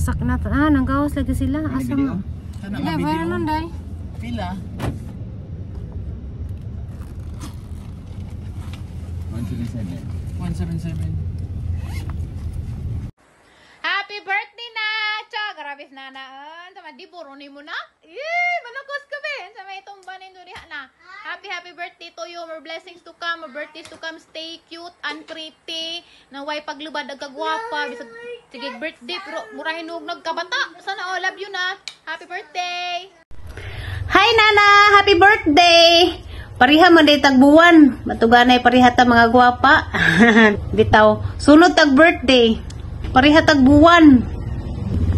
sasakyan. Ah, nanggawas lagi sila. Asa mo? Ila, meron nun, day. Pila? 177. 177. Happy birthday na! Cha, grabe na na. Tama di buro ni mo na. Eh, manukos ka be. Sa may tumba ni duriha na. Happy happy birthday to you. More blessings to come, more birthdays to come. Stay cute and pretty. Naway paglubad ang kagwapa. Bisag sige birthday pero murahin og nagkabata. Sana all love you na. Happy birthday. Hi Nana! Happy birthday! Pariha man day tagbuwan. Matuganay pariha ta mga gwapa. Bitaw, sunod tag birthday. Pariha tagbuwan.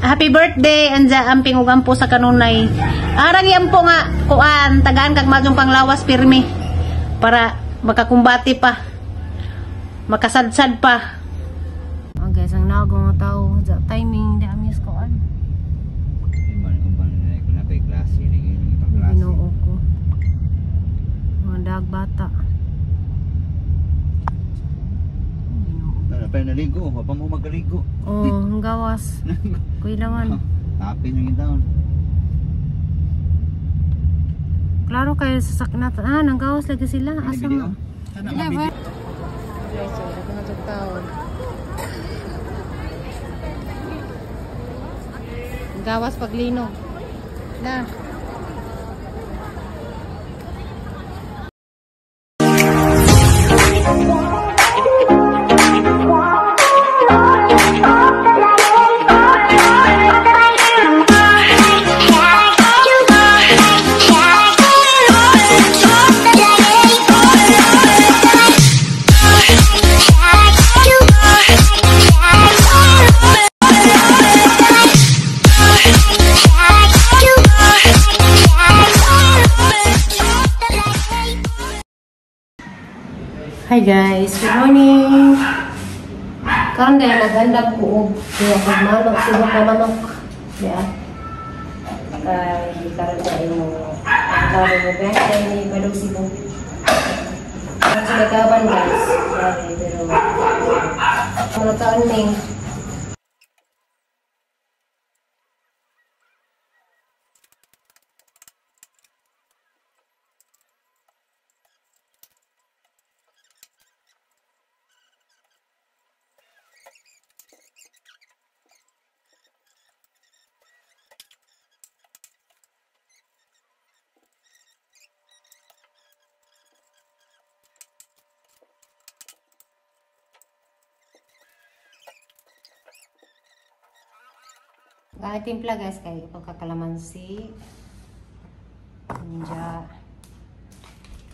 Happy birthday anja amping ug ampo sa kanunay. Arang yampo nga kuan tagaan kag majong panglawas pirmi para makakumbati pa. Makasadsad pa. Oh guys, ang nago nga tao sa timing di amis kuan. Ginoo ko. Mga dagbata. Wala pa naligo, wa pa mo magaligo. Oh, ang gawas. Kuilawan. Tapin yung taon. Klaro kayo sa saknat. Ah, nanggawas lagi sila. Asa mo? Sana video. Guys, so, daghang tao. Gawas paglinog. Na. Hi guys, good morning. Karon kay naghandap ko og duha ka manok, tibok na manok. Yeah. Kay karon kay mo karon mo birthday ni Badong Cebu. Karon sila kaban guys. Dali, pero mga taon ning Ang timpla guys kay pagkakalamansi. Ninja.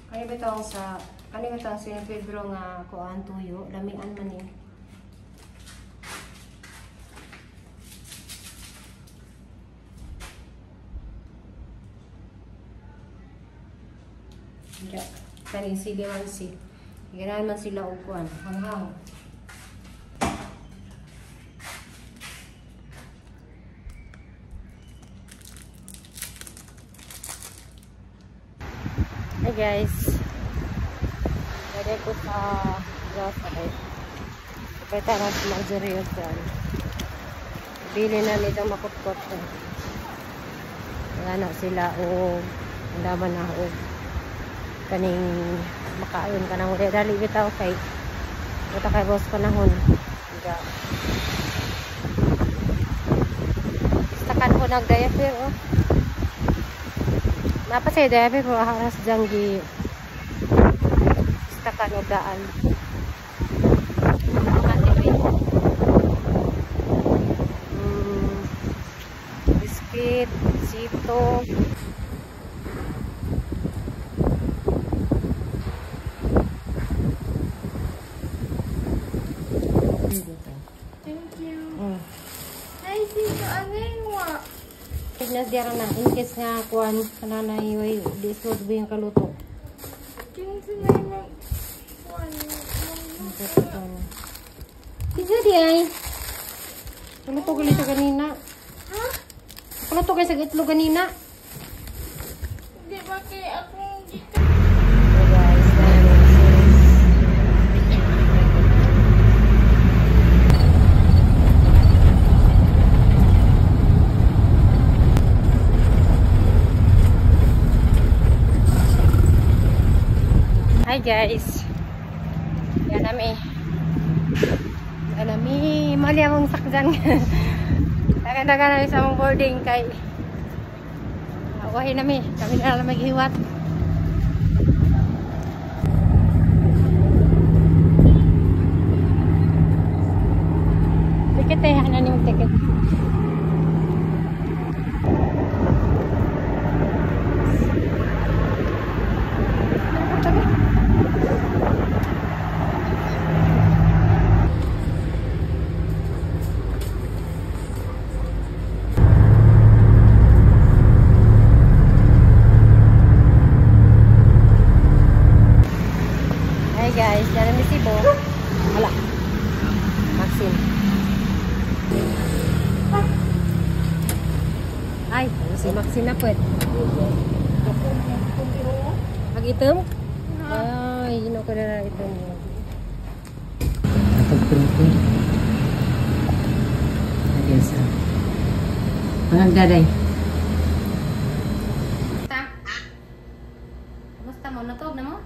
Kani bitong sa kani bitong si Pedro nga kuan tuyo, lamian man ni. Ninja. Kani sili man si. Ganahan man sila og kuan, hanghang. Hi guys, pwede ko sa grocery. Pwede na sa marjorie o kuwan. Bili na nitong makutkot. Wala na sila o ang laman na o kaning makaon ka nang wala. Dali bitaw kay wala kay boss panahon. Istakan ko nag-diaper oh. Napa sa diaper pero haras diyang gi istakan o daan. Biscuit, sito. Thank you. Ay, sito, ano yung wa? Tignas diara na in case nga kuan kananay way di sud ba yung kaluto. Kinsa na yung kuan. Kinsa di ay? Kaluto gali siya kanina. Ha? Kaluto kay sa itlog kanina. Di ba kay akong gikan? So guys, Hi guys. Yan nami. Yan nami. Mali among sakjan. Dagan-dagan nami sa among boarding kay awahin nami. Kami na lang maghiwat. Ticket ay hanan yung ticket. Hi guys, dyan na Cebu. Wala. Maxine. Ay, si Maxine na pwede. Pag-itom? Ay, hino ko na itom. Pag-prepare. Guys, ang daday. Kamusta mo? Natuog na mo?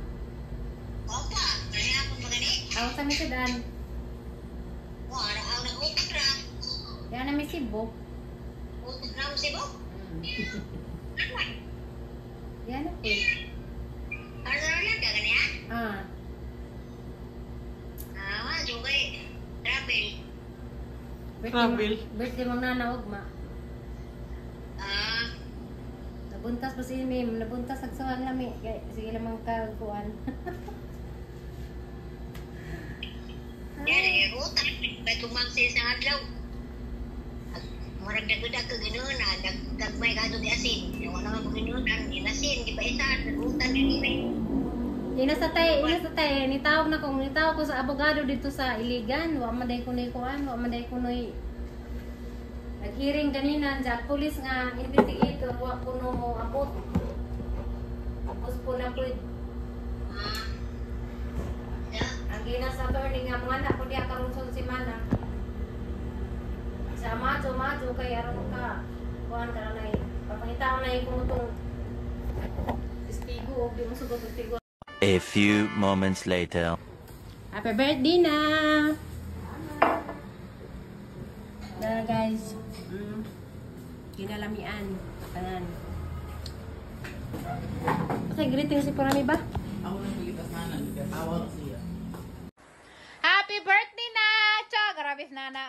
Aw sa mi sudan. Yan na mi Cebu. Yan na po. Ah. Travel. Birthday mong nana ugma. Nabuntas pa si Mim, nabuntas agsuhan lami. Sige lamang kagkuan. Ina sa tay, nitawag na kong nitawag ko sa abogado dito sa Iligan, wa man day kunoy kuan, wa man day kunoy nag-hearing kanina sa pulis nga investigator wa kuno mo abot. Tapos po na pud. Ang gina sa attorney nga mga anak ko diha karon sa semana. Sa majo kay aron ka kuan ka na papangitaon na ko tong testigo og di mo sugot testigo. A few moments later. Happy birthday na! Na guys. Kinalamian. Tanan. Okay, greeting si Purami ba? Ako nang pilitas na nagkatawa siya. Happy birthday na! Cha, grabe nana.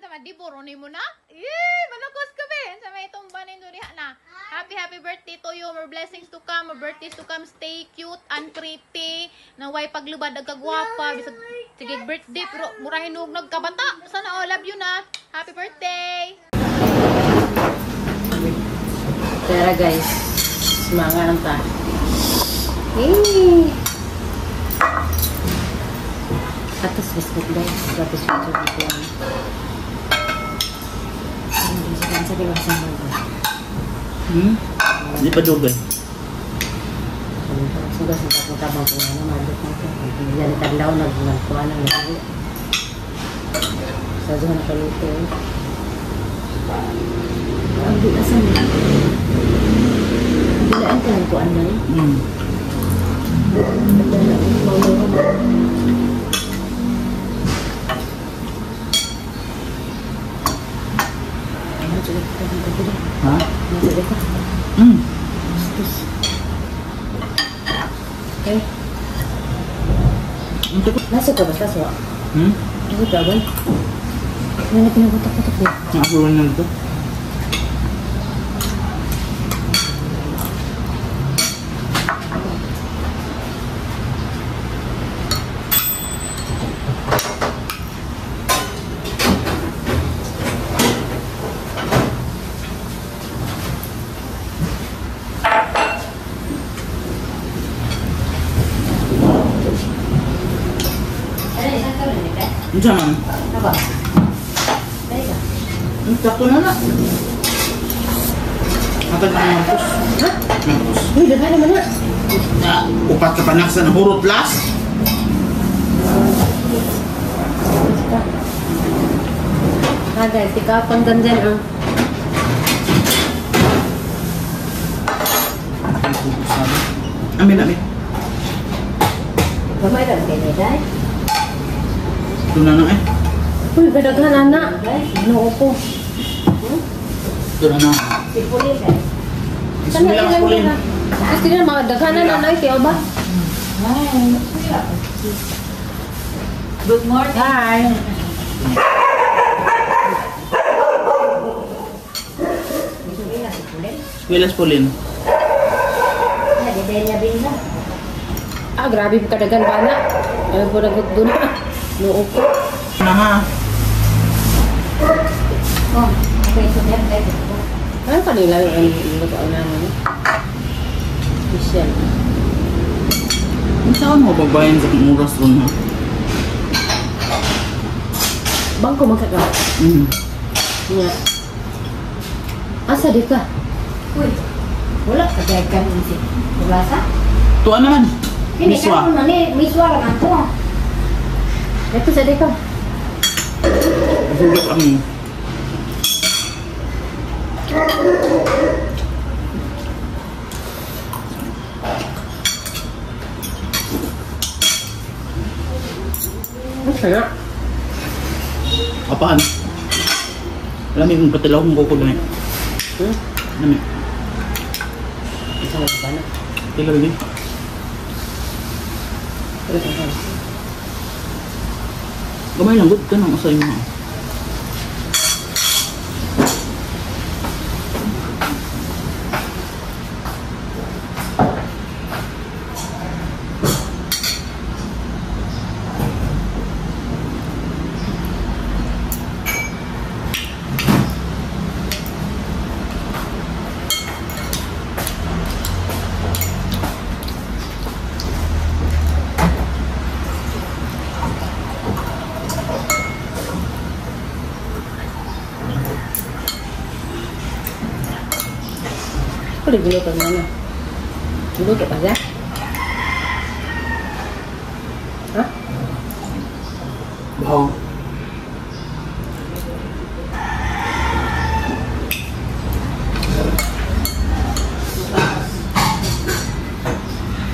Tama di buro ni mo na. Eh, manakos ka be. Sa may tumba nindo diha na. Happy happy birthday to you. More blessings to come, more birthdays to come. Stay cute and pretty. Naway paglubad ang kagwapa. Bisag sige birthday pero murahin og nagkabata. Sana all love you na. Happy birthday. Tara guys, mga anta. Hey. Atos biscuit guys, tapos video dito. Hindi pa dugay. Sudah sa tabang ko ano, madot na ito. Yan taglaw nagkuha ng lago. Sa zona kaluto. Ang bilasan. Bilaan ka ng kuan na eh. Ha? Okay. Nasa ka ba? Nasa ka? Nasa ka ba? Ano na pinagutok-putok niya? Nakakuha na ito. Unsa man? Aba. Dai ka. Sakto na na. Matag na Marcos. Ha? Marcos. Uy, daghan naman na. Upat ka panaksa na hurot last. Ha guys, tikapang ganyan ah. Amin, amin. Gamay lang kay day. Doon na eh. Uy, kadaghan ana. Ginoo ko. Doon na. Sipulin kay. Sana ilang dira. Gusto nila mga daghan na nanay tiyo ba? Good morning. Hi. Eskwela Pulin. Ah, grabe po kadagan ba na? Ay, po nagot doon na. Noo ko. Na ha. Ano kanila yung luto namin? Special. Saan mo babayan sa oras doon ha? Bangko magkaka. Nga. Asa di ka? Uy, wala ka dahil kami si Pulasa. Tuwa naman. Hindi Miswa. ka na ni miswa lang ato. Ito sa di ka. Hulog ang Ano siya? Apaan? Alam mo yung patilaw kung kukulo eh. Hmm? Lami. Isa na ba na? Tilaw yun. Pero sa kan. Gamay lang, good ka nang usay mo. Ako giluto na na. Giluto pa siya? Ha? Bahaw.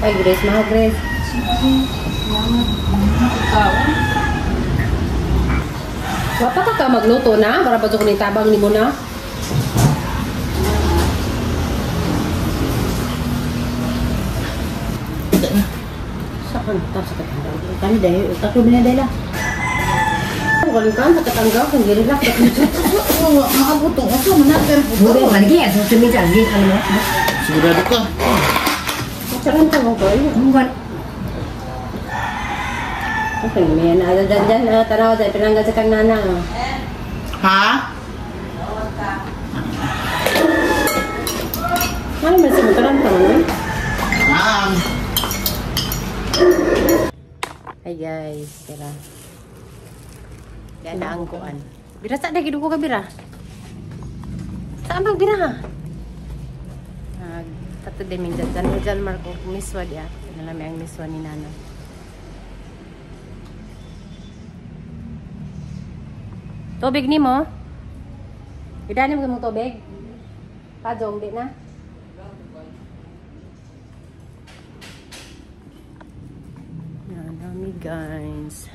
Ay, Grace, mahal Grace. Wapa ka ka magluto na? Para pa ni tabang ni mo na? Saan ta sa katanggaw? Kani dahil, tatlo binadala. Ano kan sa katanggaw? Kung giri lang. Oo, maabot. Asa man na pero Bukan lagi ya, suami lagi ano mo. Sigurado ka. Charan ka mo ko. Bukan. Okay, may na dyan dyan. Tanaw dyan, pinanggal sa kang nana. Ha? Ano man sa mutaran ka man? Ma'am. Hi guys, tira. Yan na ang kuan. Bira sa dagi dugo ka bira. Saan bang bira ha? Tato din min dyan dyan dyan Marco miswa dia. Nalami ang miswa ni Nana. Tubig ni mo? Idani mo mong tubig? Pajong di na. Yan, dami guys.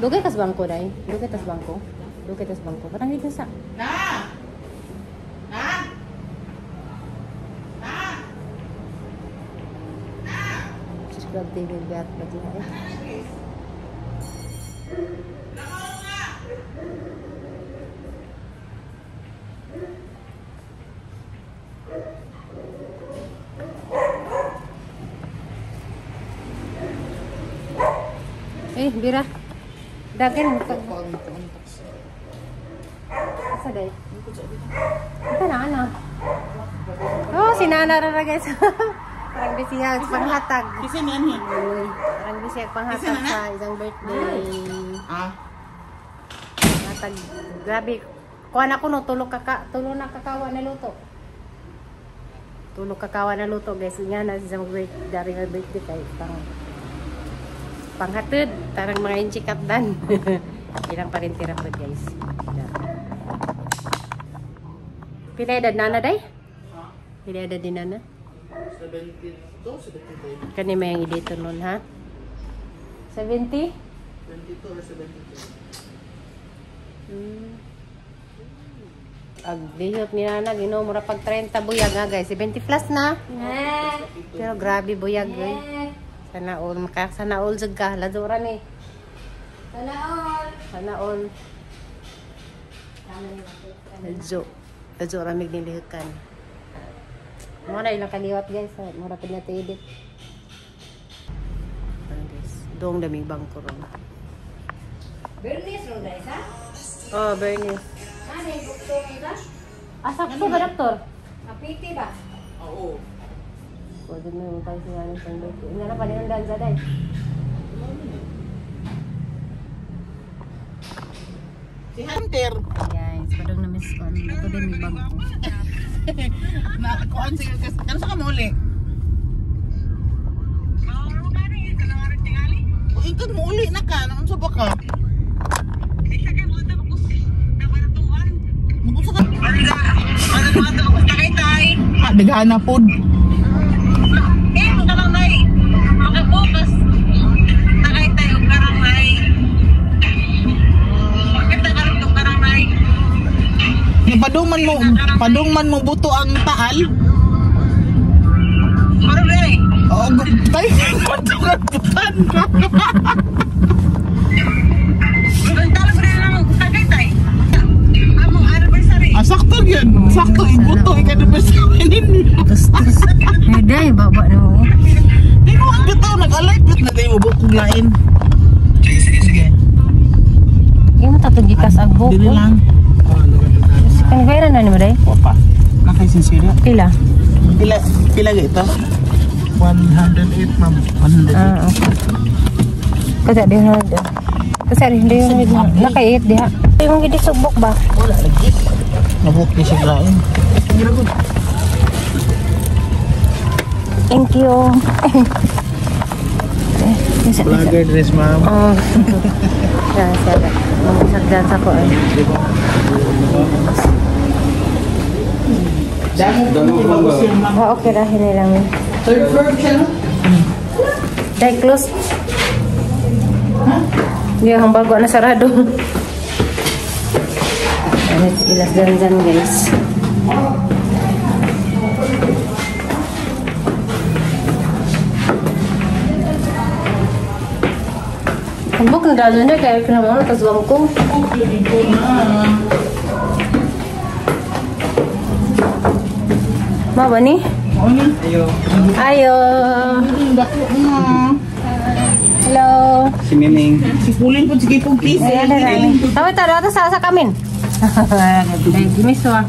Dugay tas bangko dai. Dugay tas bangko. Dugay tas bangko. Parang dito sa. Na! Na! Na! Subscribe TV biar lagi eh. Eh, bira. Dagan ka. Asa day? Ito na, ano? Oh, si Nana ra guys. Parang bisiyag panghatag. Kasi niyan eh. Parang bisiyag panghatag sa isang birthday. Ah. Hatag. Grabe. Kuha na ko no, tulog kaka, tulog na kakawa na luto. Tulog kakawa na luto guys. Nga na isang birthday, dari nga birthday kay pang. Panghatid, tarang mga inchikat dan. Ilang pa rin tira po guys. Pila edad nana day? Pila edad din nana? 72, 73. Kani may ang idito nun ha? 70? 22 or 72. Ag lihok ni nana, ginoo mura pag 30 buyag ha guys. 70 plus na. Pero grabe buyag eh. Sana all maka sana all jud ka ladura ni. Sana all. Sana all. Medyo medyo ramig ni lihukan. Mura ilang kaliwat guys. Mura pa natin edit. Ano guys, doong daming bangko ron. Bernice ro guys ha? Oh, Bernice. Ano yung bukto nila? Ah, sakto ba, doktor? Apiti ba? Oo. Pwede na yung tayo sa namin sa birthday. Nga na pa rin ang danza day. Si Hunter. Guys, padong na miss ko. Ito din may bangko. Nakuan siya kasi. Ano sa kamuli? O ikot mo uli na ka. Naunsa ba ka? Magusa ka. Ah, daghan na pod. Nga padungman mo buto ang taal. Oo, tay, padungan butan. Ah, sakto yun. Sakto, ibuto. Ika-anniversary ninyo. Tustos. Ay, day, baba na mo. Di mo ang bitaw, nag-alert bit na tayo, bukog lain. Sige. Yung tatong gikas ang buko. Dili lang. Kanigayran na ni mo, day? Opa. Nakay sincere. Pila? Pila, pila ga ito? 108, ma'am. 108. Ah, okay. Kasi di na. Kasi hindi yung naka-8 diha. Yung gidi sugbok ba? Wala lagi. Nabuk ni siya lain. Thank you. Vlogger dress, ma'am. Oh. Yan, siya. Mag-isagdan sa ko eh. Ah, okay ra hinay lang. Third floor siya, no? Dai close. Hindi, ang bago na sarado. Ayan, ilas danzan guys. Tambok na dalo na kaya pinamano tas ko. Maba ni? Ayo. Ayo. Hello. Si Miming. Si Pulin po, sige po, please. Ayan, Tama tara sa kamin. Miss wa.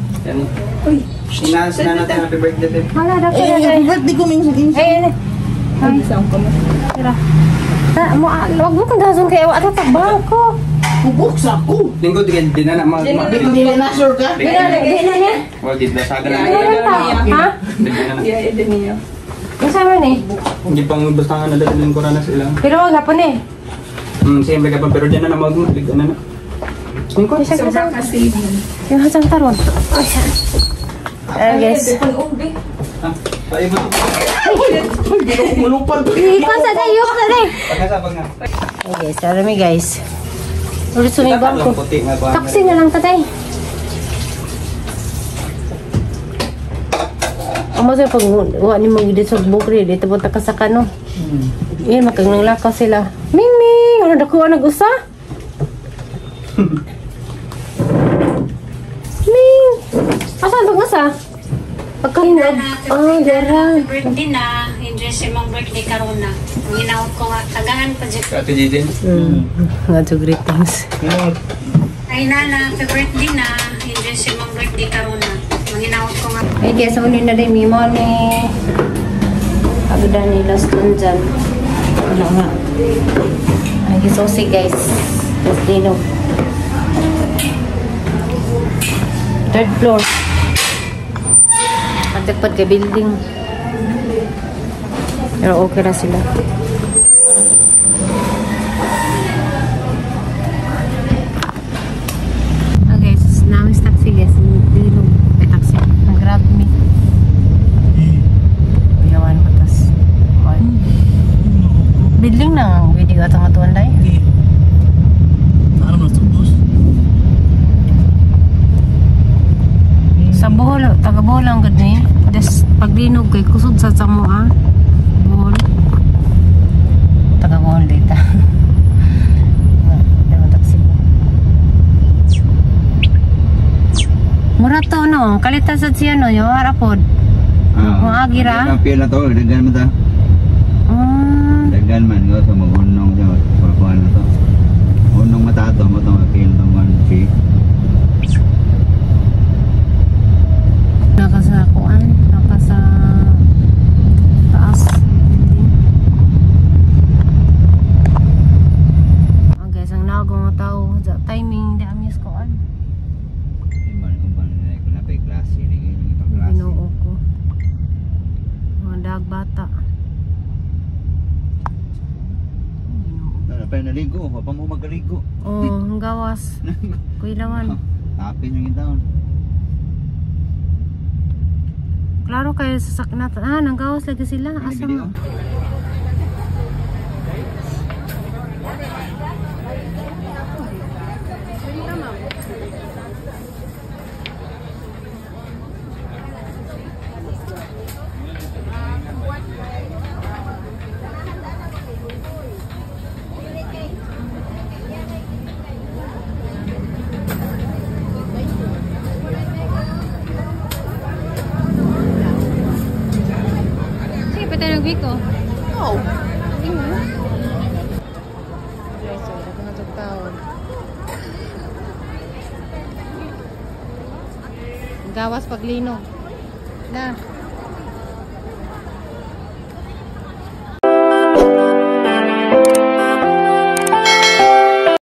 Uy. Sinana natin happy birthday. Babe. Wala daw Eh, happy birthday ko, Ming. Eh, eh. Ay, saan ka mo? Tira. Ta, mo wag mo kang dason kay wa ta bangko. Bubok sa ako. Lingkod din din na mag Dili na sure ka? Di na di na niya. Well, di na saga na. Ano ta? Ha? Yeah, Unsa man eh? Hindi pang basta nga nadadalhin ko na sila. Pero wag hapon eh. Siyempre ka pa pero diyan na na mag na na. Lingkod. Sobra kasi. Yung hasang taron. Ay, guys. Ah, paibo. Mulupad. Ikaw sa tayo, sa tayo. Pagkasabag na. Ay guys, tara mi guys. Ulit sumi bangko. Puti nga ba? Taxi na lang tatay. Amo sa pag wa ni mo gid sa bukri dito punta ka sa kano. Yan makagnanglakaw sila. Ming Ming, ano dako nag-usa? Ming. Asa bang asa? Pagkahinod. Ah, dara. Birthday na. Enjoy si mong birthday karon na. Ang hinaot ko nga tagaan pa jud. Ate Jijin. Nga to greetings. Ay nana, happy birthday na. Enjoy si mong birthday karon na. Ang hinaot ko nga. Ay, guys, uli na rin mi money. Pagod ni last one dyan. Wala nga. Ay, gisosi guys. Tapos dinog. Third floor. Pagdagpad ka building. Pero okay na sila. Namis taxi guys. Bilog. Ay taxi. Nag-grab me. Kuyawan ko tas. Bidling na ang video atong atuan day. Hindi. Ano man subos? Sa Bohol, taga Bohol ang gud ni. Des paglinog kay kusog sa Samoa. Bohol. Taga Bohol dita. Daman taxi. Mura to no, kalita sa siya no, yung ara pod. Mga agira. Ang pila to, daghan man ta. Daghan man go sa magunong siya, kuan na to. Unong mata to mo tong apil tong one fee. Naka sa kuan, naka sa taas. Ah, guys, ang nago nga tao sa timing di amis kuan. Di man kung paano na kung napay klase ni ipa klase. Ginoo ko. Mga dag bata. Ginoo. Na pa naligo, pa mo magaligo. Oh, ang gawas. Kuilawan. Tapin yung taon. Klaro kayo sa saknat. Ah, nanggawas lagi sila. Asa mo? Sige, patay ng biko. No. Gawas paglinog. Na.